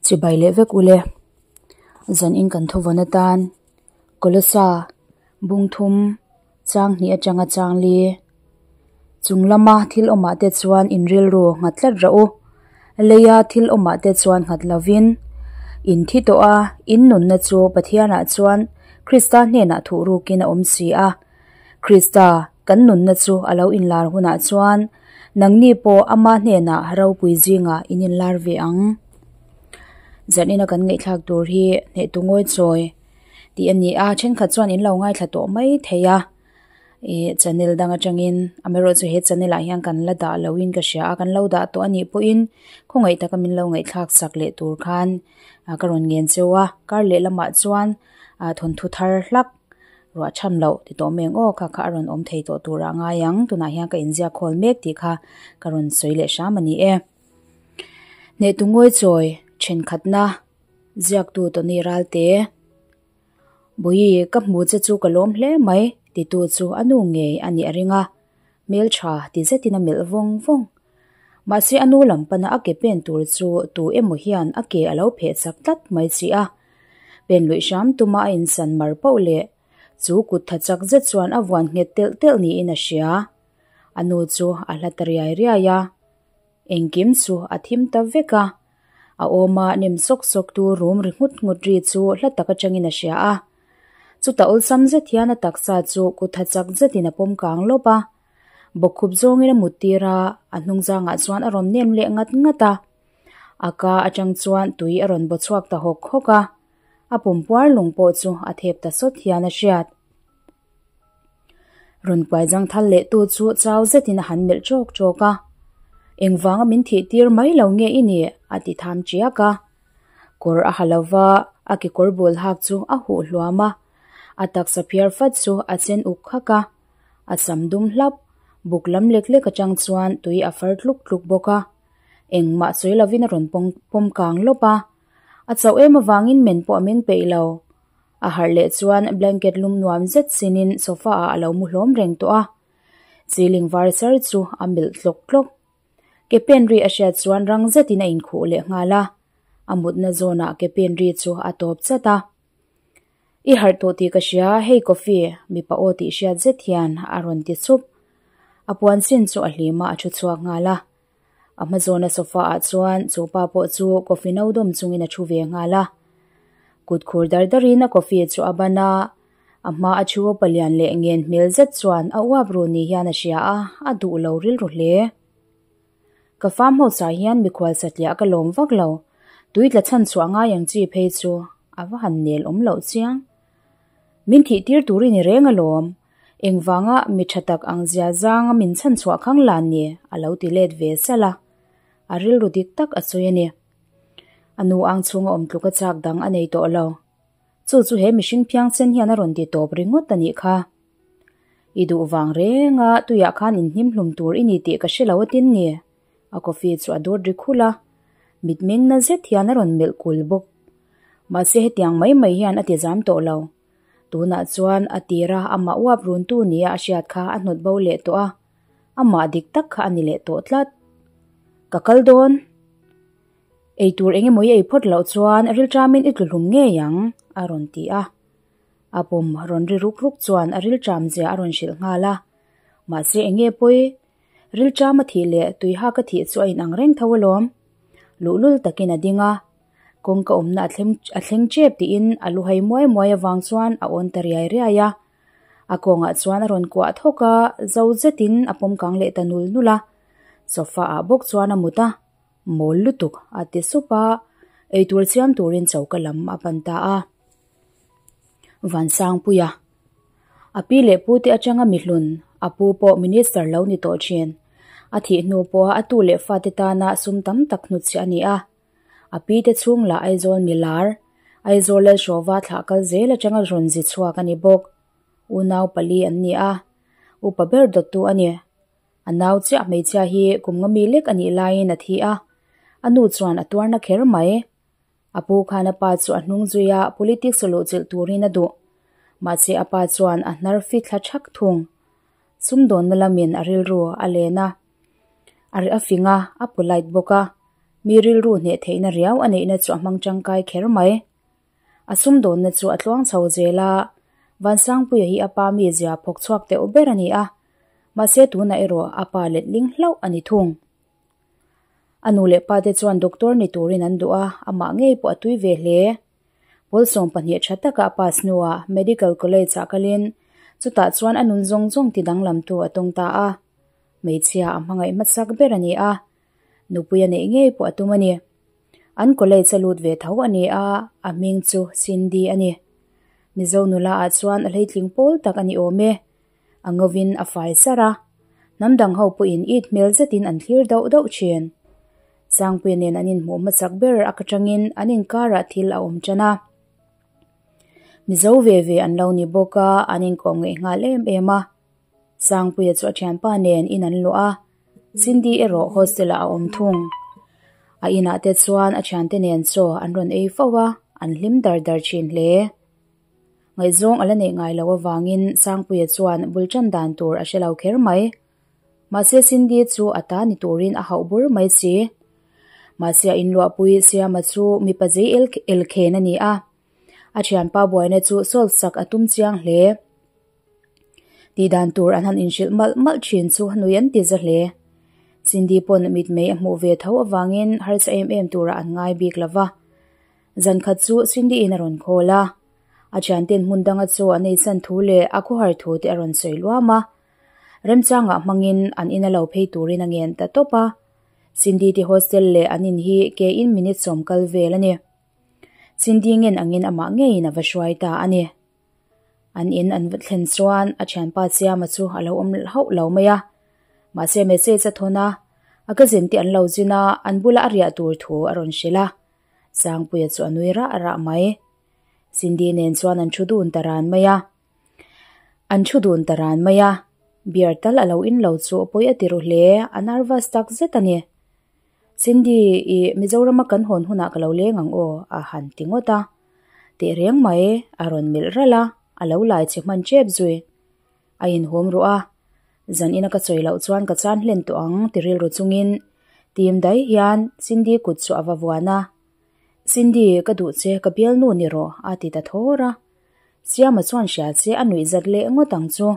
Chibai leh vek ule. Zan in kan thuvawn atan Kolosa bung thum chang hnih atanga chang li chung lama thil awmah te chuan in rilru nghat tlat rawh u. Leia thil awmah te chuan nghat lovin in thi tawh a, in nunna chu Pathianah chuan Krista hnenah thuh rukin a awm si a. Krista kan nunna chu a lo inlar hunah chuan nangni pawh ama hnenah ropui zingah in inlar ve ang. Zanina kan ngaihthlak tur hi hnehtu ngawi chawi tih a ni a, thenkhat chuan in lo ngaithla tawh mai thei a, ih channel dang atangin amaherawhchu he channel ah hian kan la dah loin ka hria a, kan lo dah tawh a nih pawhin khawngaih taka min lo ngaihthlak sak leh tur khan ka rawn ngen cheu a, kar leh lamah chuan thawnthu thar hlak. Ruah chhan loh ti tawh mai ang aw, kha kha a rawn awm thei tawh tur ah ngai ang, tunah hian ka inziak khawl mek tih kha ka rawn sawi leh hram a ni e. Hnehtu ngawi chawi thenkhatna ziaktu Tony Ralte, Bawihi ka hmu che chu ka lawm hle mai titu chu a nu ngei a nih a ring a, hmeltha ti zetin a melh vawng vawng. Mahse a nu lam pana a ke pen tur chu tu emaw hian a ke a lo pheh chak tlat mai chi a. Pen luih hram tuma a insan mar poh leh chu kut tha chak zet chuan a vuan nghet telh telh niin a hria. A nu chu a hla ta riai riai a. Engkim chu a thim ta vek a. A awma nem sawk sawk tu rum ri nghut nghut ri chu hla tak atangin a hria a. Chutah awlsam zet hian a taksa chu kut tha chak zetin a pawm kang lawp a. Bawkkhup zawngin a mut tir a, a hnung zangah chuan a rawn nem leh ngat ngat a. A ka atang chuan tui a rawn baw chhuak ta hawk hawk a, a pumpuar lung pawh chu a thep ta sawt hian a hriat. Rawn kuai zang thal leh tu chu chau zetin a han melh tawk tawk a, Engvanga min thih tir mai lo nge i nih? a ti tham tiak a. Kawr a ha lo va, a kekawr bul hak chu a huh hluam a, a taksa phiar fat chu a chen uk khak a. A sam dum hlap, buk lam lek lek atang chuan tui a far tluk tluk bawk a. Engmah sawi lovin a rawn pawm kang lawp a. A chauh em avangin men pawh a meng peih lo. A harh leh chuan blanket lum nuam zet sinin sofa ah a lo mu hlawm reng tawh a. Ceiling var sar chu a milh tlawk tlawk. Ke pen ri a hriat chuan rang zetin a inkhuh leh nghal a. A mutna zawnah ke pen ri chu a tawp chat a. I harh tawh tih ka hria, hei coffee, mipa aw tih hriat zet hian a rawn ti chup. A puan sin chu a hlim a, a thu chhuak nghal a. A hma zawna sofa ah chuan chu pa pawh chu coffee no dawm chungin a thu ve nghal a. Kut khur dar darin a coffee chu a ban a, a hma a thu palian leh ngen hmel zet chuan a uap ru ni hian a hria a, a duh lo rilru hle. Ka farm house ah hian mikhual satliah ka lawm vak lo, tui tla chhan chhuah ngai ang chi phei chu a va han nel awm loh chiang. Min thih tir tur i ni reng alawm, engvanga mi tha tak ang zia zanga min chhan chhuah khang lan ni a lo ti let ve salh a, a rilru dik tak a sawi a ni. A nu ang chhunga awm tluk a chak dang a nei tawh lo. Chu chu he mihring phiangsen hian a rawn ti tawp ringawt a nih kha. I duh vang reng a, tuiah khan inhnim hlum tur i ni tih ka hre lo atin ni. A coffee chu a dawt ri khulh a, mitmeng na zet hian a rawn melh kul bawk. Mahse hetiang mai mai hian a ti zam tawh lo. Tunah chuan a tir a, amah uap runtu nia a hriat kha a hnawt bo leh tawh a, amah dik tak kha a ni leh tawh tlat. Ka kal dawn. Ei tur eng emaw i ei phawt loh chuan rilṭamin i tlu hlum ngei ang, a rawn ti a. A pum rawn ri ruk ruk chuan a rilṭam zia a rawn hrilh nghal a. Mahse eng nge pawi? Rilṭam a thih leh tuihak a thih chu a inang reng tho alawm. Luhlul takin a ding a. Kawngka awmna a thleng a thleng ṭep tiin a lu hai muai muai avang chuan a awn ta riai riai a. A kawngah chuan a rawn kuah thawk a, zo zetin a pawm kang leh ta nul nul a. Sofa ah bawk chuan a mut a. Mawl lutuk a ti sup a, eitur siam turin choka lam a pan ta a. Vansangpuia, A pi leh pu te atanga mihlun, a pu pawh minister lo ni tawh thin. A thih hnu pawha a tu leh fate tana sum tam tak hnutchhiah a ni a. A pi te chhung lah Aizawl milar, Aizawl Lalhrawva thlah kal zel atanga rawn zi chhuak a ni bawk. Unau pali an ni a, upa ber dawttu a ni. A nau chiah hmeichhia hi kum nga mi lek a nih laiin a thi a, a nu chuan a tuarna kher mai. A pu khan a pa chu a hnung zui a, politics luh chilh turin a duh. Mahse a pa chuan a hnar fit thla thak thung. Sumdawnna lamin a rilru a len a, a ri a fing a, a polite bawk a. Mi rilru hneh theihna riau a neihna chu a hmang tangkai kher mai. A sumdawnna chu a tluang chho zel a, Vansangpuia hi a pa mizia phawk chhuak deuh ber a ni a, mahse tunah erawh a pa letling hlauh a ni thung. A nu leh pa te chuan doctor ni turin an duh a, amah ngei pawh a tui ve hle. Pawl 12 tha taka a pass hnuah Medical College ah kalin chutah chuan a nun zawng zawng ti danglamtu a tawng ta a. Hmeichhia a hmangaih hmasak ber a ni a, nupui a neih ngei pawh a tum a ni. An college a lut ve tho a ni a, a hming chu Cindy a ni. Mizo nula ah chuan a hleitling pawl tak a ni awm e. A ngovin a fai sar a, hnam dang ho pawhin it hmel zetin an thlir dauh dauh thin. Sangpuia nen an inhmuh hmasak ber ak atangin an inkarah thil a awm tan a. Mizo ve ve an lo ni bawk a, an inkawm ngeih nghal em em a. Sangpuia chu a thianpa nen in an luah a, Cindy erawh hostel ah a awm thung. A inah te chuan a thiante nen chaw an rawn ei fo a, an hlim dar dar thin hle. Ngaihzawng a la neih ngai loh avangin Sangpuia chuan bul tan dan tur a hre lo kher mai. Mahse Cindy chu a ta ni turin a hauh bur mai si. Mahse a inluahpui Siama chu mipa zei elkhen a ni a, a thianpa buaina chu solve sak a tum chiang hle. Tih dan tur an han inhrilh malh malh thin chu nui an ti za hle. Cindy pawn mitmei a hmuh ve tho avangin harsa em em turah an ngai bik lo va. Zan khat chu Cindy in a rawn call a, a thianten hmun danga chaw an eisan thu leh a khawhar thu te a rawn sawi luam a. Remchangah hmangin an in a lo phei turin a ngen ta tawp a. Cindy te hostel leh an in hi ke in minute sawm kal vel a ni. Cindy ngen angin amah ngeiin a va hruai ta a ni. An in an va thlen chuan a thianpa Siama chu a lo awm hauh lo mai a. Mahse message a thawn a, a cousin te an lo zin a, an bula a riah tur thu a rawn hrilh a. Sangpuia chu a nui rah rah mai. Cindy nen chuan an thu dun ta ran mai a. An thu dun ta ran mai a. Beer tal a lo in lo chu pawi a ti ru hle, a nervous tak zet a ni. Cindy, i Mizorama kan hawn hunah ka lo leng ang aw, a han ti ngawt a. Teh reng mai, a rawn melh ralh a, a lo lai che hman tep zui. A inhawm ruh a, zan ina ka sawi loh chuan ka chan hlen tawh ang ti rilru chungin tim dai hian Cindy kut chu a va vuan a. Cindy, ka duh che, ka bialnu ni rawh, a ti ta thawr a. Siama chuan hria che a nuih zat leh ngawt ang chu.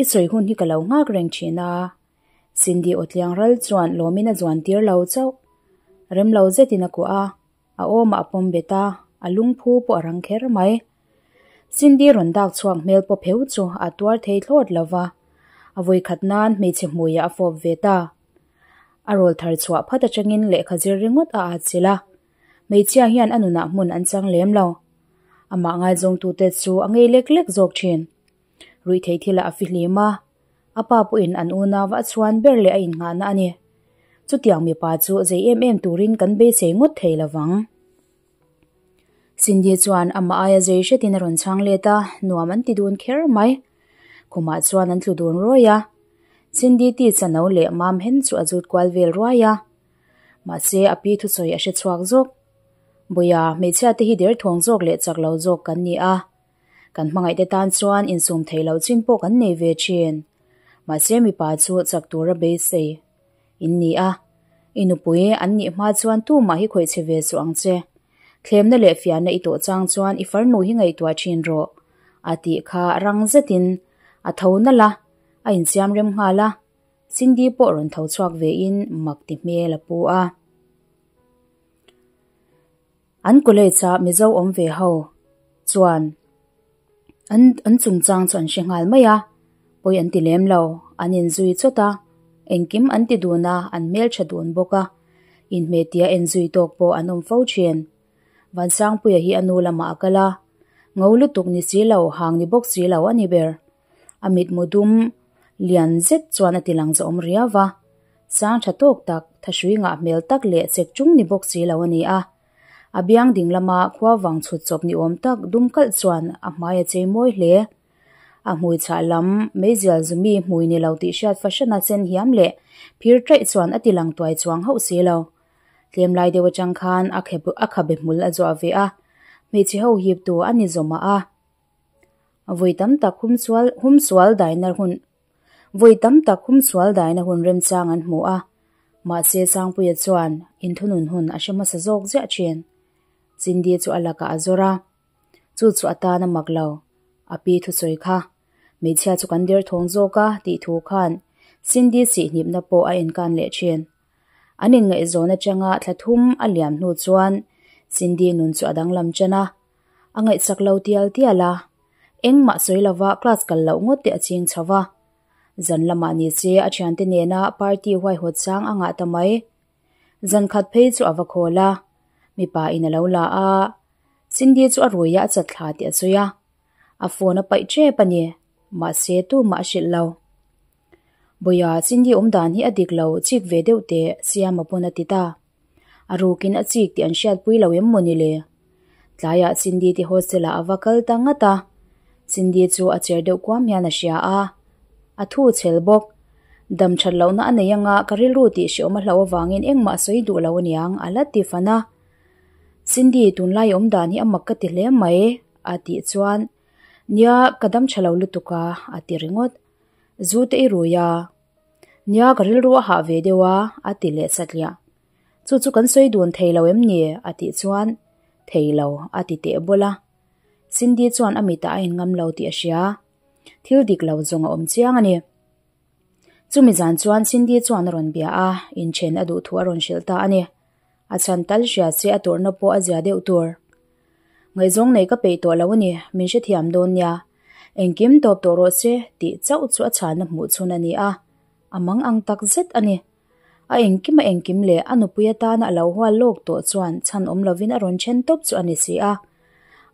I sawi hun hi ka lo nghak reng thin a. Cindy aw tliang ral chuan lawmin a zuan tir lo chauh. Rem lo zetin a kuah a, a awmah a pawm bet a, a lungphu pawh a rang kher mai. Cindy rawn dak chhuak hmel pawh pheu chu a tuar thei thlawt lo va, a vawi khat nan hmeichhe hmuiah a fawp ve ta. A rawl thar chhuah phat atangin lehkha zir ringawt a atchilh a, hmeichhia hian a nunah hmun an chang lem lo. Amah ngaizawngtute chu a ngei lek lek zawk thin. Ruihtheih thilah a fihlim a, a pa pawhin an unau a chhuan ber leh a innghahna a ni. Chutiang mipa chu zei em em turin kan beisei ngawt thei lo vang. Cindy chuan amah aia zei hretin a rawn chhang let a, nuam an ti dun kher mai. Khumah chuan an tlu dun ruai a. Cindy ti chano leh mam hen chu a zut kual vel ruai a. Mahse a pi thusawi a hre chhuak zawk. Buia, hmeichhia te hi derthawng zawk leh chak lo zawk kan ni a. Kan hmangaihte tan chuan insum thei loh chin pawh kan nei ve thin. Mahse mipa chu chak tura beisei in ni a. I nupui an nih hma chuan tumah hi khawih che ve suh ang che. Thlemna leh fiahna i tawh chang chuan i farnu hi ngaihtuah thin rawh, a tih kha rang zetin a tho nalh a, a insiam rem nghal a. Cindy pawh rawn tho chhuak vein mak ti hmel a pu a. An college a Mizo awm ve ho chuan an an chungchang chu an hre nghal mai a, pawi an ti lem lo, an inzui chawt a, engkim an ti dun a, an hmeltha dun bawk a, inhmeh tia enzui tawk pawh an awm fo thin. Vansangpuia hi a nu lamah a kal a, ngo lutuk ni si lo, hang ni bawk si lo a ni ber. A mitmu dum lian zet chuan a ti lang zawm riau va, sang tha tawk tak, thahrui ngah hmel tak leh chek chung ni bawk si lo a ni a. A biang ding lama khua vang chhut chawp ni awm tak dum kalh chuan a hmai a chei mawi hle. A hmui chhah lam meizial zumi hmui ni lo tih hriat fahran a sen hiam leh phir taih chuan a ti lang tuai chuang hauh si lo. Tlem lai deuh atang khan a a khabe hmul a zuah ve a, hmeichhe ho hip tu a ni zawmah a. Vawi tam tak humsual humsual daina hun Vawi tam tak humsual daina hun remchang an hmu a. Mahse Sangpuia chuan inthunun hun a hre hmasa zawk ziah thin. Cindy chu a lakah a zawr a, chu chu a tan a mak lo. A pi thusawi kha, Hmeichhia chu kan der thawng zawk a tih thu khan Cindy sihhnipna pawh a enkan leh thin. An inngaihzawn atanga thla thum a liam hnu chuan Cindy nun chu a danglam ṭan a, a ngaihsak lo tial tial a, engmah sawi lova class kal loh ngawt te a ching chho va. Zan lamah ni se a thiante nena party huaihawt sang a ngah ta mai. Zan khat phei chu a va khawl a, mipa in a lo la a, Cindy chu a rui a a chat thla tih a sawi a, a phone a paih tep a ni, mahse tumah a hrilh lo. Bawia Cindy awm dan hi a dik lo chik ve deuh teh Siama pawn a ti ta. A rukin a chik tih an hriatpui lo em maw ni le? Tlaiah Cindy te hostel ah a va kal ta ngat a, Cindy chu a cher deuh kuam hian a hria a, a thu chhel bawk. Dam that lohna a nei anga ka rilru tih hreawm a hlauh avangin engmah a sawi duh lo aniang a la ti fan a. Cindy, tunlai awm dan hi a mak ka ti hle mai a tih chuan, Nia, ka dam tha lo lutuk a a ti ringawt. Zu te i rui a. Nia, ka rilru a hah ve deuh a a ti leh satliah. Chu chu kan sawi dun thei lo em ni? a tih chuan, Thei lo, a ti teh bawlh a. Cindy chuan a mitah a inngam lo tih a hria. Thil dik lo zawng a awm chiang a ni. Chumi zan chuan Cindy chuan a rawn bia a, inthen a duh thu a rawn hrilh ta a ni. A chhan tal hria se a tawrhna pawh a zia deuh tur. Ngaihzawng nei ka peih tawh lo a ni, min hrethiam dawn nia. Engkim tawp tawh rawh se tih chauh chu a chhanna hmuh chhun a ni a, a mang ang tak zet a ni. A engkim a engkim leh a nupui atana a lo hual lawk tawh chuan chhan awm lovin a rawn then tawp chu a ni si a.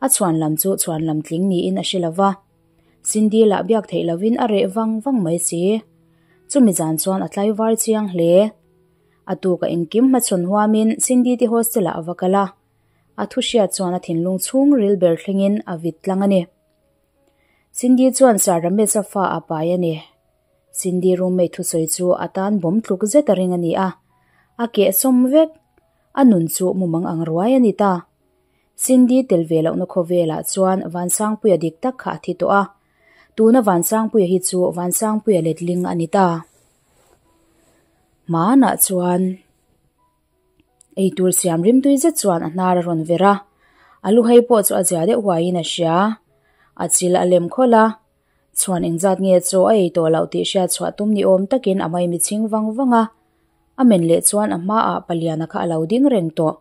A chhuan lam chu chhuan lam tling niin a hre lo va. Cindy lah biak theih lovin a reh vang vang mai si. Chumi zan chuan a tlaivar chiang hle. A tuka engkim hmachhawn huamin Cindy te hostel ah a va kal a. A thu hriat chuan a thinlung chhung ril ber thlengin a vit tlang a ni. Cindy chuan Sir Ramesh-a fa a pai a ni. Cindy roommate thusawi chu a tan bawm tluk zet a ring a ni a, a keh sawm vek. A nun chu mumang ang ruai a ni ta. Cindy tel ve lohna khawvelah chuan Vansangpuia dik tak kha a thi tawh a, tuna Vansangpuia hi chu Vansangpuia letling a ni ta. Hmanah chuan. Eitur siam rimtui zet chuan a hnar a rawn ver a, a lu hei pawh chu a zia deuh huaiin a hria. A chil a lem khawlh a, chhuan engzat nge chaw a ei tawh loh tih hriat chhuah tum ni awm takin a maimi chhing vang vang a. A men leh chuan a hmaah paliana kha a lo ding reng tawh.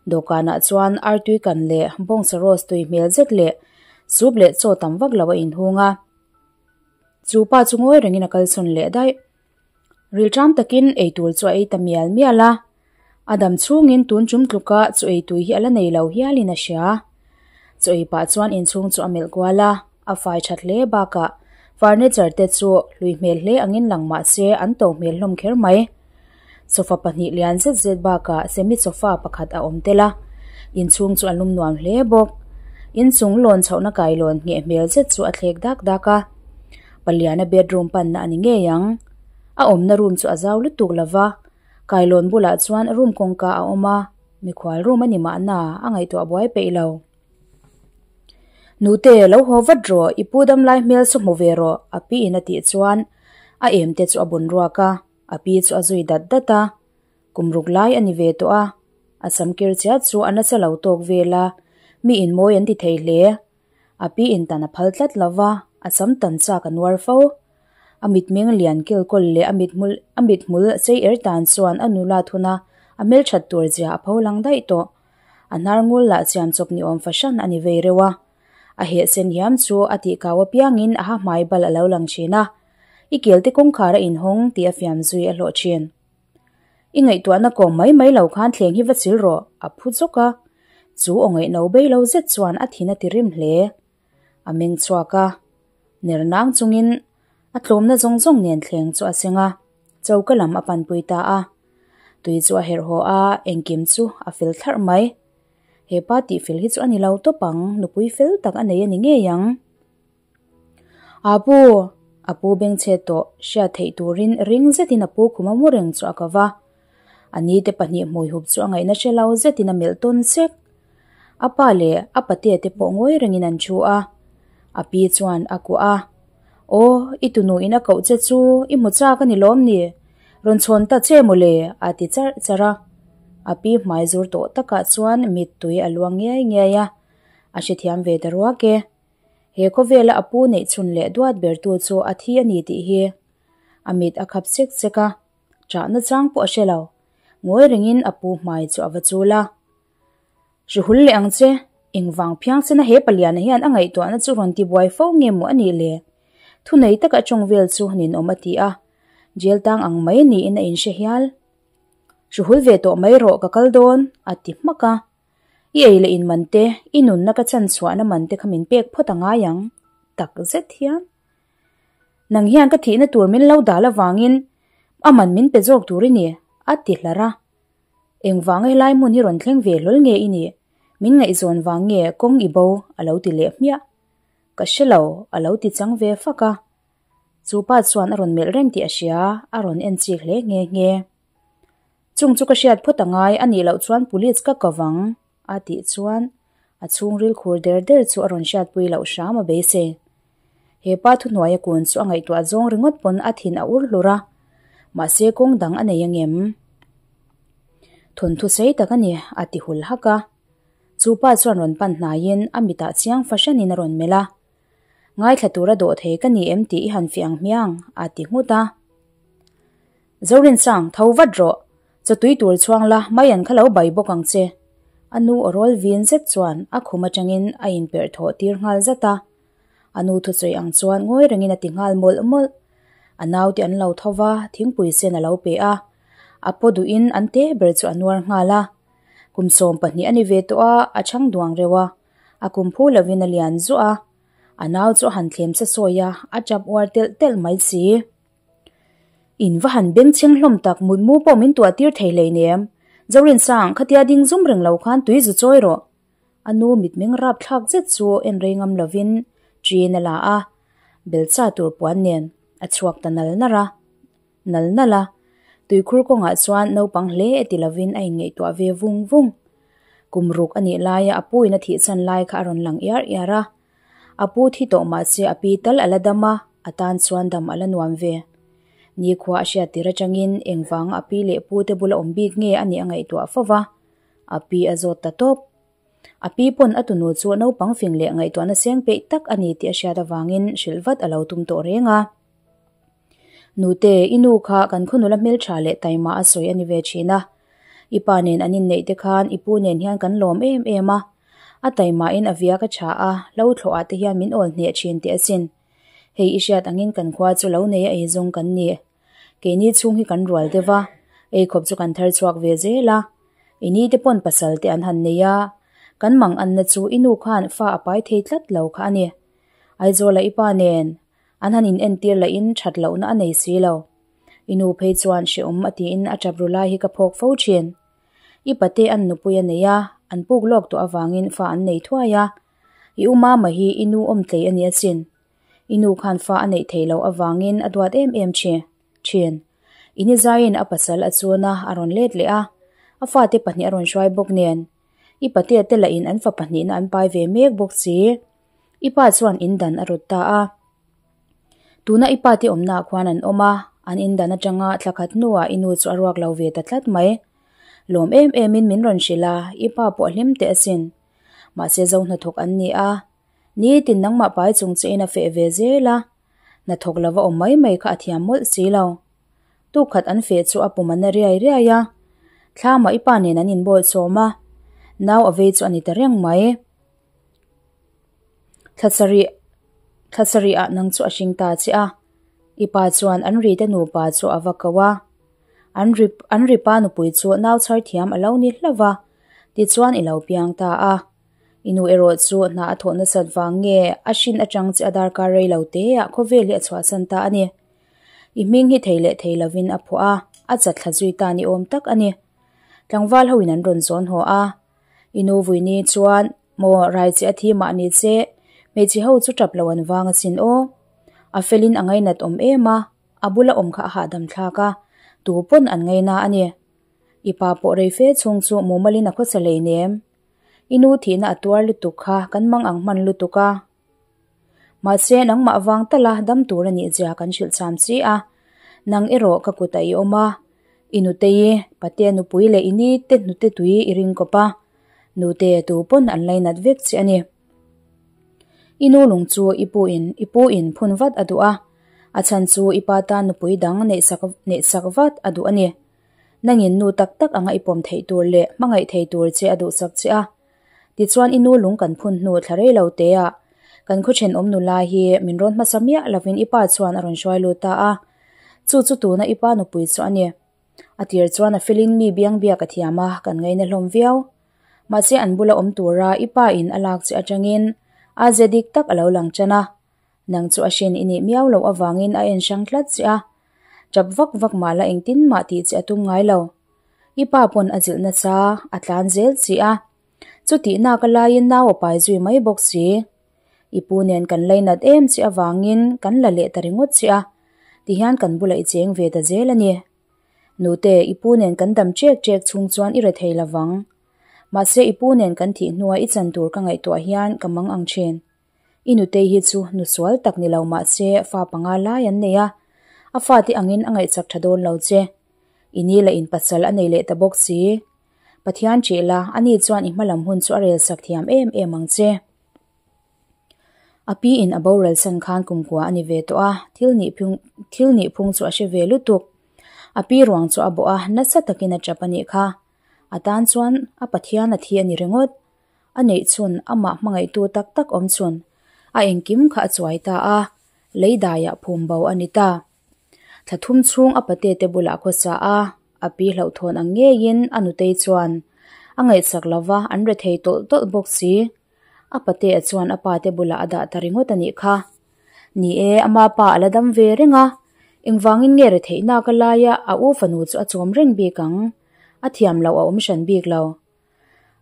Dawhkanah chuan artui kan leh bawngsa rose tui hmel zet leh soup leh chaw tam vak lo a inhung a. Chu pa chu ngawi rengin a kalsawn leh daih. Rilṭam takin eitur chu a ei ta mial mial a, a dam chhungin tun ṭum tluka chu eitui hi a la nei lo hialin a hria. Chaw ei pah chuan inchhung chu a melh kual a, a fai ṭhat hle bakah furniture te chu hlui hmel hle angin lang mah se an to hmel hlawm kher mai. Sofa pahnih lian zet zet bakah semi sofa pakhat a awm tel a, inchhung chu a lum nuam hle bawk. Inchung lawn chhohna kailawn ngheh hmel zet chu a thlek dak dak a. Paliana bedroom panna a ni ngei ang. A awmna room chu a zau lutuk lo va, kailawn bulah chuan room kawngka a awm a, mikhual room a ni mahna a ngaihtuah buai peih lo. Nute, lo haw vat rawh, i pu dam lai hmel chu hmu ve rawh, a pi in a tih chuan a em te chu a bun ruak a, a pi chu a zui dat dat a. Kum ruk lai a ni ve tawh a, a sam kir chiat chu a nasa lo tawk vel a, mi in mawi an ti thei hle. A pi in tan a phal tlat lo va, a sam tan chak a nuar fo. A mitmeng lian kilkawl leh a mithmul a mithmul chei er tan chuan a nula thun a, a hmelthat tur zia a pho lang daih tawh. A hnar ngul lah chian chawp ni awm fahran a ni vei reuh a. A heh sen hiam chu a tih kau apiangin a ha hmai bal a lo lang thin a. I kelte kawngkhar a inhawng tih a fiam zui a hlawh thin. I ngaihtuahna kawm mai mai lo khan thleng hi va chil rawh, a phu zawk a. Chu aw ngaihno bei lo zet chuan a thin a ti rim hle. A meng chhuak a, ner nang chungin a tlawmna zawng zawng nen thleng chu a seng a, choka lam a panpui ta a. Tui chu a herh haw a, engkim chu a fel thlarh mai. He pa tihfel hi chu a ni lo tawp ang, nupui fel tak a nei a ni ngei ang. A pu, a pu bengchhe tawh hriat theih turin ring zetin a pu khum a mu reng chu a ko va. A ni te pahnih hmui hup chu a ngaihna hre lo zetin a melh tawn sek. A pa leh a patea te pawh ngawi rengin an thu a. A pi chuan a kuah a, Aw, i tunu in a koh che chu i hmu chak a ni lawm ni? Rawn chhawn ta che mawle, a ti charh charh a. A pi hmai zur tawh takah chuan mittui a luang ngiai ngiai a, a hrethiam ve ta ruak e. He khawvela a pu neih chhun leh duat bertu chu a thi a ni tih hi a mit a khap chek chek a, chahna chang pawh a hre lo. Ngawi rengin a pu hmai chu a va chul a. Hri hul leh ang che, engvang phiang sena he paliana hian a ngaihtuahna chu rawn ti buai fo nge maw a nih le? Thunei taka tawng vel chu ninawm a ti a, jail tang ang mai niin a inhre hial. Hri hul ve tawh mai rawh ka kal dawn, a ti hmak a. I ei leh in man te, i nunna ka chan chhuahna man te kha min pek phawt a ngai ang, tak zet hian. Nang hian ka thihna tur min lo dal avangin a man min pe zawk tur i ni, a ti hlar a. Engvanga helai hmun hi rawn thleng ve hlawl nge i nih? Min ngaihzawn vang nge kawng i bo? a lo ti leh hmiah. Ka hre lo, a lo ti chang ve fak a. Chu pa chuan a rawn melh reng tih a hria, a rawn en chik hle nghe nghe. Chung chu ka hriat phawt a ngai, a nih loh chuan police ka ko vang, a tih chuan a chhungril khur der der chu a rawn hriatpui loh hram a beisei. He pa thuhnuaia kun chu a ngaihtuah zawng ringawt pawn a thin a ur hlur a, mahse kawng dang a nei angem? Thawnthu sei tak a ni, a ti hul hak a. Chu pa chuan rawn pan hnaiin a mitah chiang fahranin a rawn melh a. Ngaithla tura dawh thei ka ni em tih i han fiah ang hmiang, a ti nghut a. Zorinsang, tho vat rawh. Chawtui tur chhuang la, mai an kha lo bai bawk ang che. A nu aw rawl vin zet chuan a khum atangin a inperh thawh tir nghal zat a. A nu thusawi ang chuan ngawi rengin a ti nghal mawlh mawlh. A naute an lo tho va, thingpui sen a lo pe a. A paw duhin an te ber chu a nuar nghal a. Kum 12 a ni ve tawh a, a chhang duang reuh a. A kum phu lovin a lian zuah a. A nau chu a han thlem sa sawi a, a tap uar telh telh mai si. In va han beng chheng hlawm tak mutmu pawh min tuah tir thei hleinem. Zorinsang, khatia ding zum reng lo khan tui zu chawi rawh. A nu mitmeng rapthlak zet chu en rei ngam lovin ṭin a la a, belcha tur puan nen a chhuak ta nal nal a, nal nal a. Tuikhur kawngah chuan naupang hle e ti lovin a inngaihtuah ve vung vung. Kum ruk a nih laia a pu in a thih chan lai kha a rawn lang iar iar a. A pu thi tawh mahse a pi tal a la dam a, a tan chuan dam a la nuam ve. Nikhua a hriat tir atangin engvanga a pi leh pu te bula awm bik nge a nih a ngaihtuah fo va, a pi a zawt ta tawp. A pi pawn a tunu chu naupang fing leh ngaihtuahna seng peih tak a ni tih a hriat avangin hrilh vat a lo tum tawh reng a. Nute, i nu kha kan khawnula hmeltha leh taima a sawi a ni ve thin a. I pa nen an inneih te khan i pu nen hian kan lawm em em a. A taimain a viak a tha a, lo thlawh ah te hian min awl hneh thin teh asin. Hei i hriat angin kan khua chu lo nei a eizawng kan ni. Keini chhung hi kan rual deuh a, eikhawp chu kan thar chhuak ve zel a. I ni te pawn pasal te an han nei a, kan mang anna chu i nu khan fa a pai thei tlat lo kha a ni. Aizawla i pa nen an han inentir lahin that lohna a nei si lo. I nu phei chuan hrehawm a tiin a tap ru lai hi ka phawk fo thin. I pate an nupui a nei a, an puk lawk tawh avangin fa an nei thuai a. I u mama hi i nu awm tlei a ni asin. I nu khan fa a neih theih loh avangin a duat em em thin. Thin. I ni zaiin a pasal a chun a, a rawn let leh a. A fate pahnih a rawn hruai bawk nen. I patea te lahin an fa pahnihna an pai ve mek bawk si. I pa chuan in dan a rawt ta a. Tuna i pa te awmnaah khuan an awm a, an in dan atanga thla khat hnuah i nu chu a ruak lo ve ta tlat mai. Lawm em emin min rawn hrilh a, i pa pawh a hlim teh asin. Mahse zo hnathawk an ni a, nitin nangmah pai chung che in a feh ve zel a, hnathawk lova awm mai mai kha a thiam mawlh si lo. Tuk khat an feh chu a pum a na riai riai a, thlamah i pa nen an inbawl chawm a, nau a vei chu a ni ta reng mai. Thla sarih thla sarih ah nang chu a hring ta che a, i pa chuan an ri te nupa chu a va ko a. An ri an ri pa nupui chu nau chhar thiam a lo ni hlauh va, tichuan i lo piang ta a. I nu erawh chu hna a thawh nasat vang nge a hrin atang che a darkar rei lo te ah khawvel hi a chhuahsan ta a ni. I hming hi thei leh thei lovin a phuah a, a chatthla zui ta ni awm tak a ni. Tlangval ho in an rawn zawn haw a. I nu Vuini chuan maw rai che a thi mah ni che, hmeichhe ho chu tap lo an vang asin aw. A felin a ngainat awm em a, a bula awm kha a hahdam thlak a, tu pawn an ngaina a ni. I pa pawh rei fe chhung chu mumalin a khawsa hleinem. I nu thihna a tuar lutuk kha kan mang ang hman lutuk a. Mahse nangmah vang tala dam tur a nih zia kan hrilh cham chi a. Nang erawh ka kutah i awm a, i nutei, patea nupui leh i ni te hnute tui i ring kawp a, nute tu pawn an lainat vek che a ni. I nu lung chu i pu in i pu in phun vat a duh a, a chhan chu i pa tan nupui dang neihsak neihsak vat a duh a ni. Nangin nu tak tak anga i pawm theih tur leh hmangaih thei tur che a duhsak che a. Tichuan i nu lung kan phun hnu thla rei lo te ah kan khaw thenawm nula hi min rawn hmasa miah lovin i pa chuan a rawn hruai lut ta a. Chu chu tuna i pa nupui chu a ni. A tir chuan a felin mi biang biak a thiam a, kan ngaina hlawm viau. Mahse an bula awm tura i pa in a lak che atangin a ze dik tak a lo lang tan a. Nang chu a hrin i nih miau loh avangin a en hrang tlat che a. Tap vak vak mah la engtin mah tih che a tum ngai lo. I pa pawn a zilh nasa, a tlan zel chi a. Chutih nak a laiin nau a pai zui mai bawk si. I pu nen kan lainat em che avangin kan la leh ta ringawt che a, tihian kan bulah i cheng ve ta zel a ni. Nute, i pu nen kan dam chek chek chhung chuan i re thei lovang. Mahse i pu nen kan thih hnua i chan tur ka ngaihtuah hian ka mang ang thin. I nutei hi chu nu sual tak ni lo mahse fa panga lai an nei a, a fate angin a ngaihchak tha dawn lo che. I ni la in pasal a nei leh ta bawk si. Pathian ṭih la, ani chuan i hmalam hun chu a rel sak thiam em em ang che. A pi in a boral san khan kumkua a ni ve tawh a, thil nih phung thil nih phung chu a hre ve lutuk. A pi ruang chu a bawh a, nasa takin a ṭap a nih kha. A tan chuan a Pathian a thi a ni ringawt. A neih chhun amah hmangaihtu tak tak awm chhun a engkim kha a chuai ta a, lei daiah phum bo a ni ta. Thla thum chhung a pate te bulah khawsa a, a pi hlauhthawn ang ngeiin a nutei chuan a ngaihsak lova an re thei tawlh tawlh bawk si. A pate a chuan a pa te bulah a dah ta ringawt a nih kha. Ni e, ama pa a la dam ve reng a, engvangin nge re theih nak a laia a u fanu chu a chawm reng bik ang? A thiam loh a awm hran bik lo.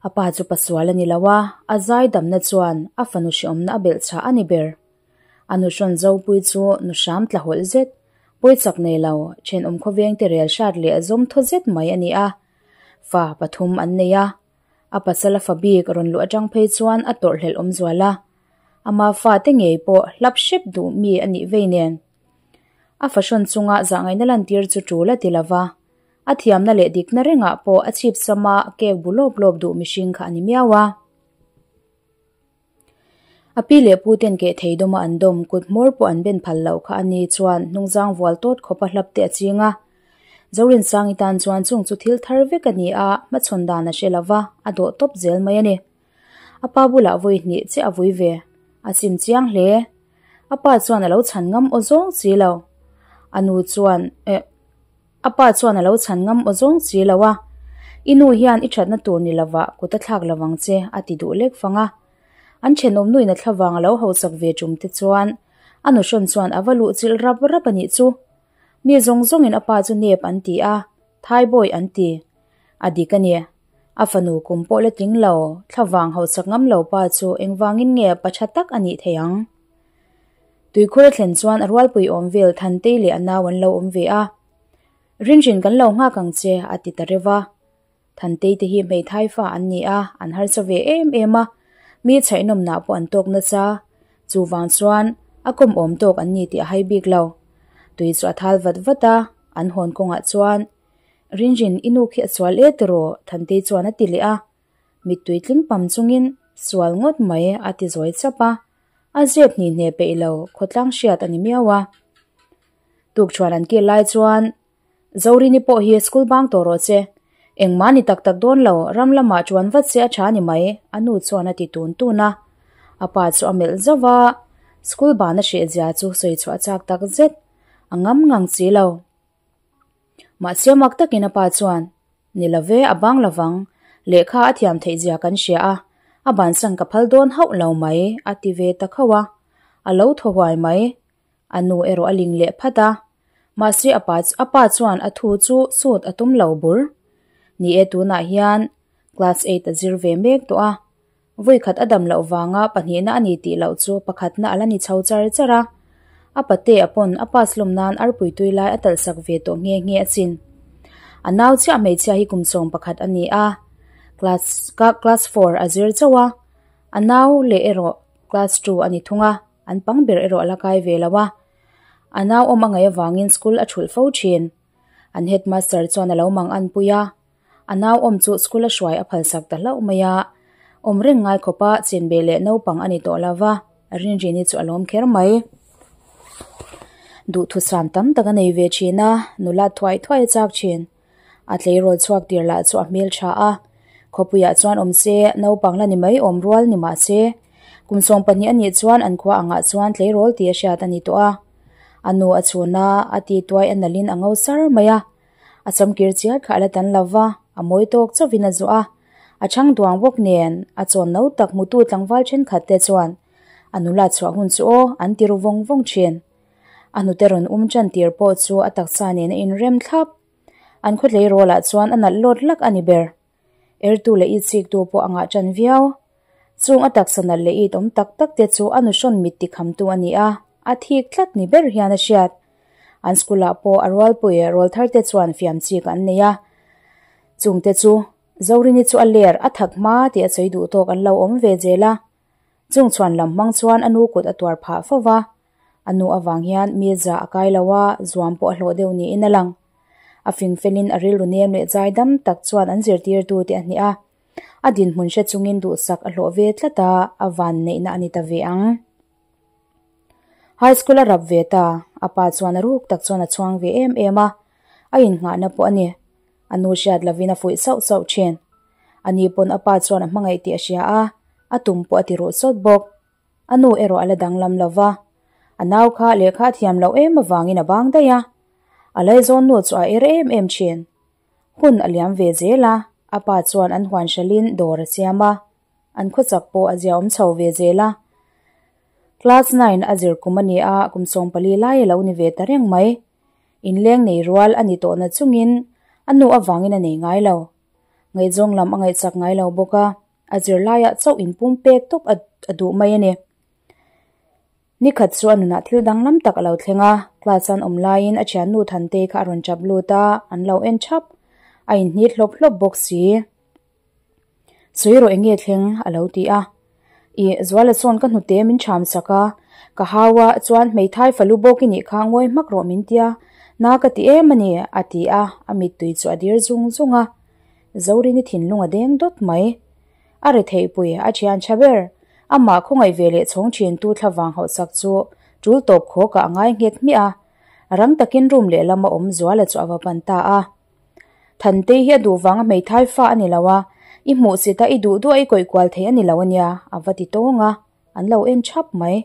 A pa chu pasual a ni lo a, a zai damna chuan a fanu hreawmna a belh chhah a ni ber. A nu hrawn Zopui chu nu hram tla hawlh zet, pawichak nei lo, thenawm khawveng te rel hrat leh zawm thaw zet mai a ni a. Fa pathum an nei a, a pasal a fa bik rawn luh atang phei chuan a tawrhhlelh awm zual a. Ama fa te ngei pawh hlap hrep duh mi a nih vei nen. A fa hrawn chunga zahngaihna lantir chu tul a ti lova, a thiamna leh dikna rengah pawh a chhip sama cake bu lawp lawp duh mihring kha a ni miau a. A pi leh pu ten keh thei dawma an dawm kut hmawr pawh an ben phal loh kha a ni chuan hnungzang vual tawt khawpa hlap te a ching a. Zorinsangi tan chuan chung chu thil thar vek a ni a, hmachhawn dan a hre lova, a dawh tawp zel mai a ni. A pa bulah vawi hnih chiah a vui ve, a chim chiang hle. A pa chuan a lo chhan ngam aw zawng si lo. A nu chuan eh. A pa chuan a lo chhan ngam aw zawng si lo a, I nu hian i thatna tur ni lovah kut a thlak lovang che a ti duh lek fang a. An thenawm nuin a thlavang a lo hausak ve tum te chuan a nu hrawn chuan a va luh chilh rap rap a nih chu. Mi zawng zawngin a pa chu nep an ti a, thaibawi an ti. A dik a ni. A fanu kum pawh la tling lo, thlavang hausak ngam lo pa chu engvangin nge pa tha tak a nih theih ang? Tuikhur a thlen chuan a rualpui awm vel Thantei leh a nau an lo awm ve a. Rinrin kan lo nghak ang che a ti ta reuh a. Thantei te hi hmeithai fa an ni a, an harsa ve em em a, mi chhaihnawmnah pawh an tawk nasa. Chuvang chuan a kawm awm tawk an ni tih a hai bik lo. Tui chu a thal vat vat a, an hawn kawngah chuan Rinrin i nu khi a sual e tiraw Thantei chuan a ti leh a. Mittui tling pam chungin sual ngawt mai a ti zawi chap a. A zep hni hne peih lo khawtlang hriat a ni miau a. Tukṭhuan an kil lai chuan Zorini pawh hi school bang tawh rawh che. Engmah ni tak tak dawn lo, ram lamah ṭuan vat se a ṭha ni mai, a nu chuan a ti tun tun a. A pa chu a melh zauh a, school ban a hrehzia chu sawi chhuah a chak tak zet. A ngam ngang si lo. Mahse mak takin a pa chuan, Ni lo ve, a bang lovang. Lehkha a thiam theih zia kan hria a, a bansan ka phal dawn hauh lo mai, a ti ve ta khauh a. A lo thaw huai mai. A nu erawh a ling leh phat a. Mahse a pa a pa chuan a thu chu sut a tum lo bur. Ni e tunah hian class eight a zir ve mek tawh a. Vawikhat a dam loh vanga pahnihna a ni tih loh chu pakhatna a la ni chho char char a. A pate a pawn a pass lawm nan arpui tui lai a talh sak ve tawh nghe nghe asin. A nau chiah hmeichhia hi kum 11 a ni a, class class four a zir chauh a, a nau leh erawh class two a ni thung a, an pang ber erawh a la kai ve lo a. A nau awm a ngaih avangin school a thulh fo thin. An headmaster chuan a lo mang an pui a, a nau awm chu school a hruai a phalsak ta hlauh mai a. Awm reng ngai khawpa chenbeh leh naupang a ni tawh lo va, Rinrini chu a lawm kher mai. Duhthusam tam tak a nei ve thin a, nula thuai thuai a chak thin. A tleirawl chhuak tir lah chu a hmel tha a, khawpuiah chuan awm se, naupang la ni mai awm rual ni mah se, kum 12 a nih chuan an khua angah chuan tleirawl tih a hriat a ni tawh a. A nu a chhun a, a ti tuai a nalhin a ngo sar mai a. A samkir chiat kha a la tan lo va, a mawi tawk chauhin a zuah a. A chhang duang bawk nen, a chawn no tak hmutu tlangval thenkhat te chuan a nula chhuah hun chu aw an ti ru vawng vawng thin. A hnute rawn um tan tir pawh chu a taksa nen a inrem thlap. An khaw tleirawlah chuan a nalh lawt lak a ni ber. Ertu leh itsiktu pawh a ngah tan viau. Chung a taksa nalh leh it awm tak tak te chu a nuhrawn mit tikhamtu a ni a, a thik tlat ni ber hian a hriat. An school ah pawh a rualpui rawl thar te chuan fiam chik an nei a. Chung te chu Zorini chu a ler a thak hma tih a sawi duh tawk an lo awm ve zel a. Chung chhuan lam hmang chuan a nu kut a tuar phah fo va. A nu avang hian mi za a kai lo a, zuam pawh a hlawh deuh niin a lang. A fing felin a rilru nem leh zai dam tak chuan an zirtirtu te a hnih a. A dinhmun hre chungin duhsak a hlawh ve tlat a, a van neihna a ni ta ve ang. High school a rap ve ta, a pa chuan a ruk tak chuan a chhuang ve em em a, a innghahna pawh a ni. A nu hriat lovin a fuih sauh sauh thin. A ni pawn a pa chuan a hmangaih tih a hria a, a tum pawh a ti ruh sawt bawk. A nu erawh a la danglam lo va, a nau kha lehkha a thiam loh em avangin a bang daih a. A laizawn nu chu a er em em thin. Hun a liam ve zel a, a pa chuan an huan hralhin dawr a siam a, an khawchak pawh a ziaawm chho ve zel a. Class nine a zir kum a ni a, kum 14 lai a lo ni ve ta reng mai. Inleng nei rual a ni tawhna chungin a nu avangin a nei ngai lo. Ngaihzawng lam a ngaihchak ngai lo bawk a, a zirlaiah chauh inpum pek tawp a duh mai a ni. Nikhat chu a nunah thil danglam tak a lo thleng a, class an awm laiin a thiannu Thantei kha a rawn chap lut a, an lo en thap. A inhnit hlawp hlawp bawk si. Sawi rawh eng nge thleng? a lo ti a. Ih, Zuala sawn ka hnute min cham sak a, ka hau a, chuan hmeithai falu bawk i nih kha ngawi hmak rawh min tia, na ka ti em a ni, a ti a, a mittui chu a dir zung zung a. Zorini thinlung a deng dawt mai. A retheihpui a thian tha ber. Amah khawngaih ve leh chhawng thintu thlavang hauhsak chu tul tawp khawkah a ngai nghet hmiah a. Rang takin room lehlam a awm Zuala chu a va pan ta a. Thantei hi a duh vanga hmeithai fa a ni lo a, i hmuh sit a i duh duh a i kawih kual thei a ni lo a nia, a va ti tawng a, an lo en thap mai.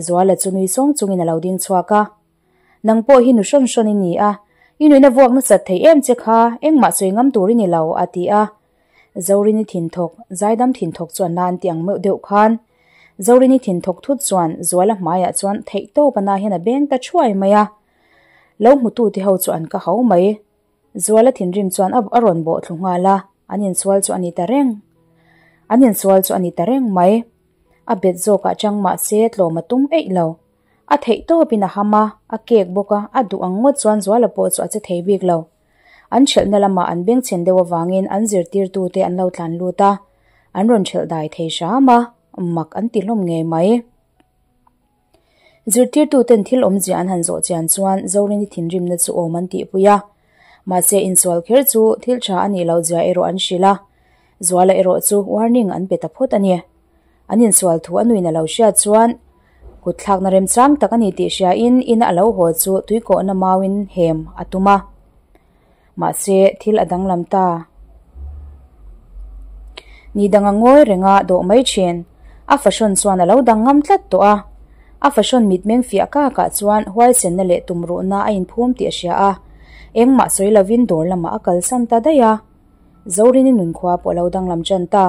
Zuala chu nui sawng chungin a lo ding chhuak a. Nang pawh hi nu hrawn hrawn i ni a, i nuihna vuak nasat thei em che kha, engmah sawi ngam tur i ni lo, a ti a. Zorini thinthawk, zaidam thinthawk chuan nan ti ang meuh deuh khan. Zorini thinthawk thut chuan Zuala hmaiah chuan theihtawp a na hian a beng ta thuai mai a. Lo hmutu te ho chu an ka ho mai. Zuala thinrim chuan a a rawn bawh thlu nghal a, an insual chu a ni ta reng. An insual chu a ni ta reng mai. A bet zawkah chang mah se tlawm a tum eih lo. A theih tawpin a ham a, a kek bawk a, a duh ang ngawt chuan Zuala pawh chu a che thei bik lo. An ṭhelhna lamah an bengchhen deuh avangin an zirtirtute an lo tlan lut a, an rawn ṭhelh dai thei hram a, mak an ti hlawm ngei mai. Zirtirtuten thil awmzia an han zawh chian chuan Zorini thinrimna chu awm an tihpui a, mahse insual kher chu thil ṭha a nih loh zia erawh an hrilh a, Zuala erawh chu warning an pe ta phawt a ni. An insual thu a nuin a lo hriat chuan kut thlakna remchang tak a ni tih hriain ina a lo haw chu tuikawhna mauin hem a tum a. Mahse, thil a danglam ta. Ni dang a ngawi reng a dawh mai thin. A fahrawn chuan a lo dang ngam tlat tawh a. A fahrawn mitmeng fiah kakah chuan huaisenna leh tumruhna a inphum tih a hria a. Engmah sawi lovin dawr lamah a kalsan ta daih a. Zorini nunkhua pawh a lo danglam tan ta.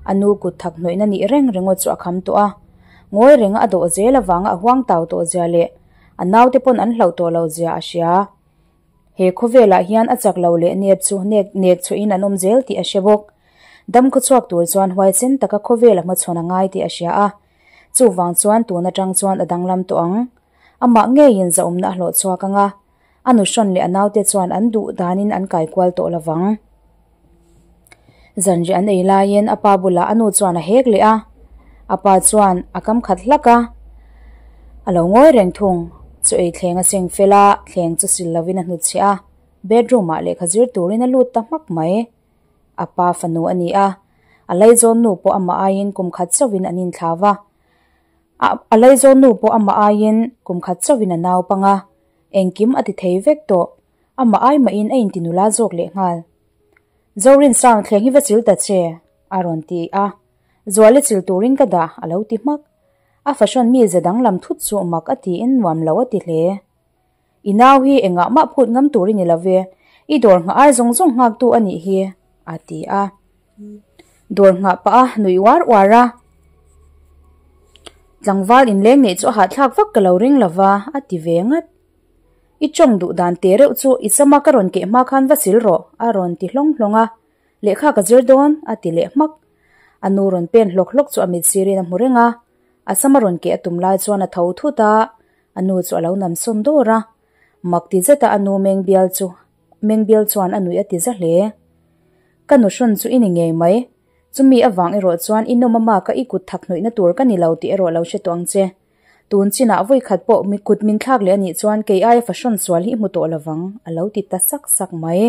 A nu kut thak hnawihna nih reng ringawt chu a kham tawh a. Ngawi renga a dawh zel avanga a huang tau tawh zia leh a naute pawn an hlauh tawh lo zia a hria. He khawvelah hian a chak lo leh nep chu nek nek chhuahin an awm zel tih a hre bawk. Dam khawchhuak tur chuan huaisen taka khawvel a hmachhawn a ngai tih a hria a. Chuvang chuan tun atang chuan a danglam tawh ang. Amah ngeiin zahawmna a hlawh chhuak ang a. A nuhrawn leh a naute chuan an duh danin an kai kual tawh lovang. Zanriah an ei laiin a pa bulah a nu chuan a hek leh a, a pa chuan a kam khat hlak a, a lo ngawi reng thung. Chaw ei thleng a seng fel a, thleng chu sil lovin a hnutchhiah a, bedroom ah lehkha zir turin a lut ta hmak mai. A pa fanu a ni a, a laizawn nu pawh amah aiin kum khat chauhin an inthlau a. A laizawn nu pawh amah aiin kum khat chauhin a naupang a, engkim a ti thei vek tawh, amah ai mahin a inti nula zawk lehnghal. Zorinsang thleng hi va chil ta che, a rawn ti a, Zuali chil turin ka dah, a lo ti hmak. A fahrawn mi ze danglam thut chu mak a tiin nuam lo a ti hle. I nau hi engah mah phut ngam tur i ni lo ve, i dawr nghah ai zawng zawng nghaktu a nih hi, a ti a. Dawr nghah pah a nuih uar uar a. Tlangval inleng neih chu a hahthlak vak ka lo ring lo va, a ti ve ngat. I tawng duh dan te reuh chu i sama ka rawn keh hma khan va sil rawh, a rawn ti hlawng hlawng a. Lehkha ka zir dawn, a ti leh hmak. A nu rawn pen hlawk hlawk chu a mit sirin a hmu reng a. A sama rawn keh a tum lai chuan a tho thut a, a nu chu a lo nam sawn dawr a. Mak ti zeta a nu meng bial chu meng bial chuan a nuih a ti za hle. Ka nu hrawn chu i ni ngei mai. Chumi avang erawh chuan i nawm ama ka i kut thak hnawihna tur ka ni lo tih erawh lo hre tawh ang che. Tun chinah vawi khat pawh mi kut min thlak leh a nih chuan kei aia fahrawn sual hi i hmu tawh lovang, a lo ti ta sak sak mai.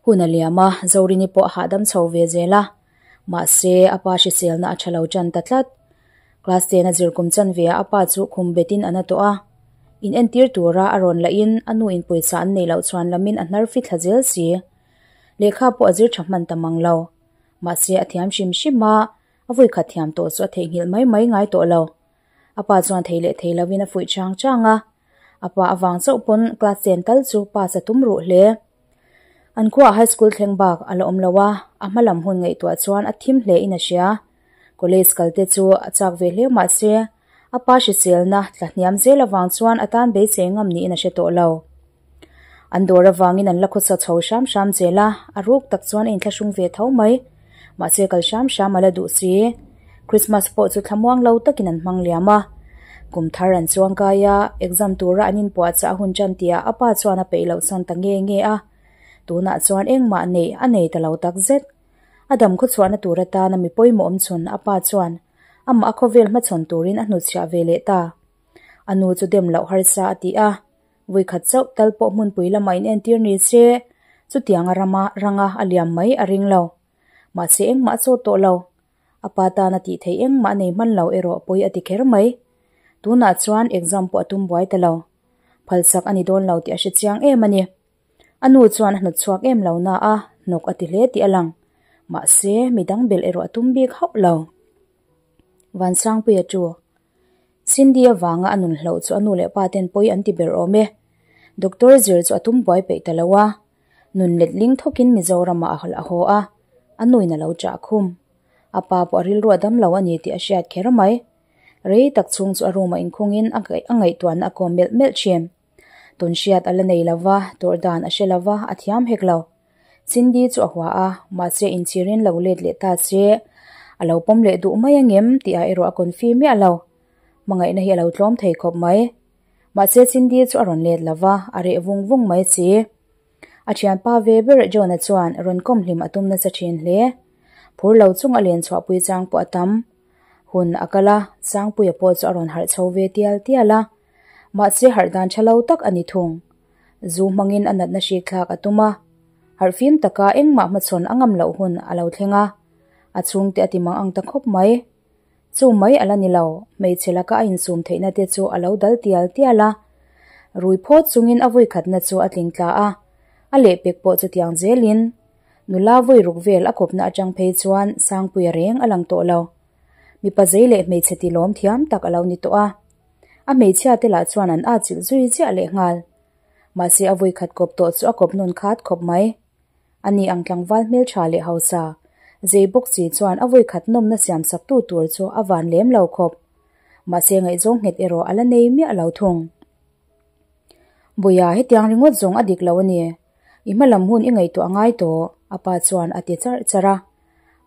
Hun a liam a, Zorini pawh a hahdam chho ve zel a. Mahse, a pa hriselna a tha lo tan ta tlat. Class ten a zir kum chan ve a, a pa chu khum betin a na tawh a. In entir tura a rawn lahin a nu in pawisa an neih loh chuan lamin a hnar fit thla zel si. Lehkha pawh a zir tha hman ta mang lo. Mahse, a thiam hrim hrim a, a vawikhat thiam tawh chu a theihnghilh mai mai ngai tawh lo. A pa chuan thei leh thei lovin a fuih chang chang a. A pa avang chauh pawn class ten tal chu pass a tum ruh hle. An khuaah high school thleng bak a la awm lo a, a hma lam hun ngaihtuah chuan a thim hle in a hria. College kal te chu a chak ve hle mahse a pa hriselna tla hniam zel avang chuan a tan beisei ngam niin a hre tawh lo. An dawr avangin an la khawsa chho hram hram zel a, a ruk tak chuan a inthlahrung ve tho mai. Mahse kal hram hram a la duh si. Christmas pawh chu thlamuang lo takin an hmang liam a. Kum thar an chuang kai a, exam tura an inpuahchah a hun tan tihah a pa chuan a peih loh san ta nge nge a. Tunah chuan engmah neih a nei ta lo tak zet. A dam khawchhuahna tur atana mi pawimawh awm chhun a pa chuan amah a khawvel hmachhawn turin a hnutchhiah ve leh ta. A nu chu dem loh harsa a ti a. Vawikhat chauh tal pawh hmunpui lamah in entir ni se, chutianga rama ranga a liam mai a ring lo. Mahse engmah a chawt tawh lo. A pa tan a tih theih engmah a nei hman lo erawh pawi a ti kher mai. Tunah chuan exam pawh a tum buai ta lo. Phalsak a ni dawn lo tih a hre chiang em a ni. A nu chuan a hnawt chhuak em lo na a, hnawk a ti hle tih a lang. Mahse, midang belh erawh a tum bik hauh lo. Vansangpuia chu Cindy avanga a nun hloh chu a nu leh pa ten pawi an ti ber awm e. Doctor zir chu a tum buai peih ta lo a. Nun let ling thawkin Mizoramah a a haw a, a nuin a lo chah khum. A pa pawh a rilru a dam lo a ni tih a hriat kher mai. Rei tak chhung chu a room ah inkhungin a a ngaihtuahna a kawm melh melh thin. Tun hriat a la nei lo va, tawrh dan a hre lo va, a thiam hek lo. Cindy chu a hua a, mahse inchhirin lo let leh ta se, a lo pawm leh duh mai angem tih ah erawh a confi miah lo. Hmangaihna hi a lo tlawm thei khawp mai. Mahse Cindy chu a rawn let lo va, a reh vung vung mai si. A thianpa ve ber John-a chuan rawn kawm hlim a tum nasa thin hle. Phur lo chung a len chhuahpui chang pawh a tam. Hun a kal a, Sangpuia pawh chu a rawn harh chho ve tial tial a. Mahse harh dan tha lo tak a ni thung. Zu hmangin a natna hrik thlak a tum a. Harhfim taka engmah hmachhawn a ngam loh hun a lo thleng a. A chhungte a ti mang ang ta khawp mai. Chu mai a la ni lo, hmeichhe laka a insum theihna te chu a lo dal tial tial a. Rui phawt chungin a vawikhatna chu a tling tla a. A lehpek pawh chutiang zelin nula vawi ruk vel a kawpna atang phei chuan Sangpuia reng a lang tawh lo. Mipa zei leh hmeichhe tilawm thiam tak a lo ni tawh a. A hmeichhia te lah chuan an atchilh zui chiah leh nghal. Mahse a vawikhat kawp tawh chu a kawp nawn khat khawp mai. Ani ang tlangval hmeltha leh hausa, zei bawk chi chuan a vawikhat nawmna siam sak tu tur chu a van lem lo khawp. Mahse ngaihzawng nghet erawh a la nei miah lo thung. Buia hetiang ringawt zawng a dik lo a ni. I hma lam hun i ngaihtuah a ngai tawh, a pa chuan a ti charh charh a.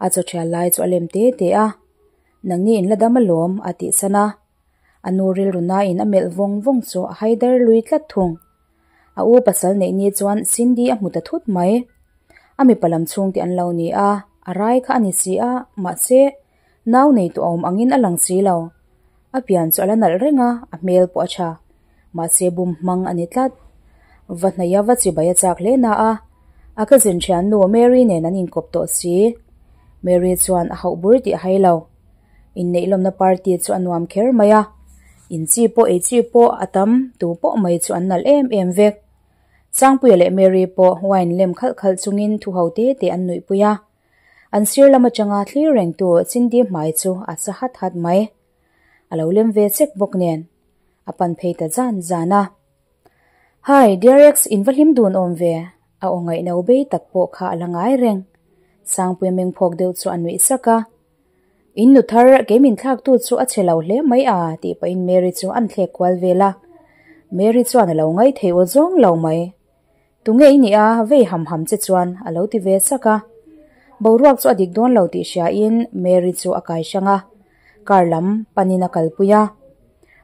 A chaw thial lai chu a lem te te a. Nangni in la dam alawm, a tih san a. A nu rilru nain a melh vawng vawng chu a haidar lui tlat thung. A u pasal neih ni chuan Cindy a hmu ta thut mai. A mipa lam chhungte an lo ni a, a rai kha a ni si a, mahse, nau nei tawh a awm angin a lang si lo. A pian chu a la nalh reng a, a hmel pawh a tha. Mahse bum hmang a ni tlat. Va hnaih a va chibai a chak hle na a, a cousin thiannu Mary nen an inkawp tawh si. Mary chuan a hauh bur tih a hai lo. Inneih lawmna party chu a nuam kher mai a, in chi pawh ei chi pawh a tam tu pawh mai chu an nalh em em vek. Sangpuia leh Mary pawh wine lem khalh khalh chungin thu ho te te an nuihpui a. An sir lam atanga thlir rengtu Cindy hmai chu a sa hat hat mai. A lo lem ve chek bawk nen a pan phei ta zan zan a. Hi, dear ex, in va hlim dun awm ve, a aw ngaihno bei tak pawh kha a la ngai reng. Sangpuia meng phawk deuh chu a nuih sak a. In nu thar kei min thlak tu chu a chhe lo hle mai a, tih pahin Mary chu an thlek kual vel a. Mary chuan a lo ngaih thei aw zawng lo mai. Tunge i nih a, vei ham ham che chuan a lo ti ve sak a. Boruak chu a dik dawn lo tih hriain Mary chu a kai hrang a, car lam panin a kalpui a.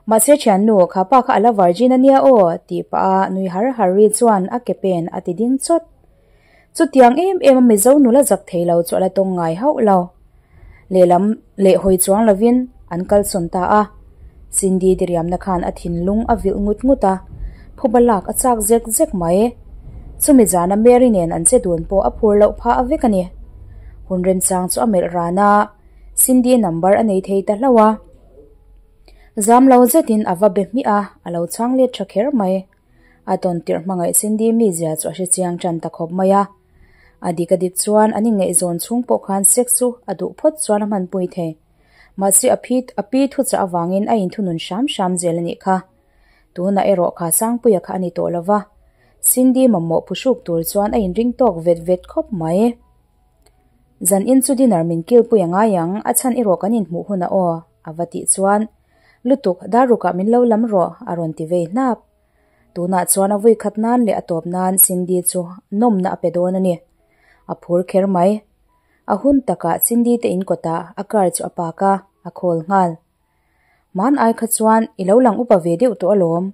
Mahse thiannu, kha pa kha a la virgin a nia aw, tih pah a nui har har ri chuan a ke pen a ti ding chawt. Chutiang em em a Mizo nula zak thei lo chu a la tawng ngai hauh lo. Lehlam leh hawi chuang lovin an kalsawn ta a. Cindy diriamna khan a thinlung a vilh ngut ngut a, phuba lak a chak zek zek mai. Chumi zana Mary nen an che dun pawh a phur loh phah vek a ni. Hun remchang chu a melh ran a, Cindy number a nei thei ta hlauh a. Zam lo zetin a va be hmiah a, a lo chhang let tha kher mai. A tawn tirh hmangaih Cindy mizia chu a hrechiang tan ta khawp mai a. A dik a dik chuan an inngaihzawn chhung pawh khan sex chu a duh phawt chuan a hmanpui thei. Mahse a phi a pi thuchah avangin a inthunun hram hram zel a nih kha. Tunah erawh kha Sangpuia kha a ni tawh lova. Cindy mamawh phuhruk tur chuan a inring tawk vet vet khawp mai. Zan in chu dinner min kilpui a ngai ang, a chhan erawh kan inhmuh hunah aw, a va tih chuan, Lutuk, darukah min lo lam rawh, a rawn ti vei hnap. Tunah chuan a vui khat nan leh a tawp nan Cindy chu nawmna a pe dawn a ni. A phur kher mai. A hun takah Cindy te in kawtah a car chu a park a, a call nghal. Hman ai kha chuan i lo lang upa ve deuh tawh alawm,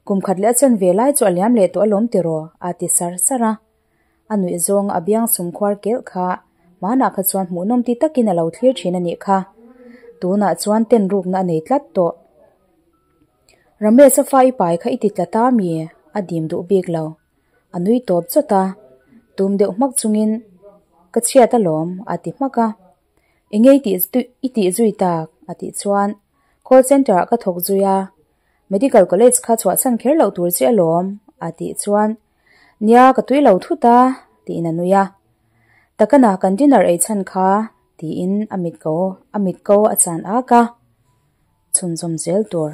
kum khat leh a chen ve lai chu a liam leh tawh alawm tiraw, a ti sar sar a. A nuih zawng a biang sum khuar kelh kha hmanah kha chuan hmuhnawm ti takin a lo thlir thin a nih kha. Tunah chuan ten rukna a nei tlat tawh. Ramesh a fa i pai kha i ti tla ta mi? A dim duh bik lo. A nui tawp chawt a, tum deuh hmak chungin ka chhiat alawm a ti hmak a. Enge i tih i tih zui tak? A tih chuan call centre ah ka thawk zui a, medical college kha chhuahchhan kher loh tur che alawm a tih chuan nia ka tui lo thut a tiin a nui a. Takana kan dinner ei chhan kha tiin a mit ko a mit ko a chan ak a. Chhunzawm zel tur.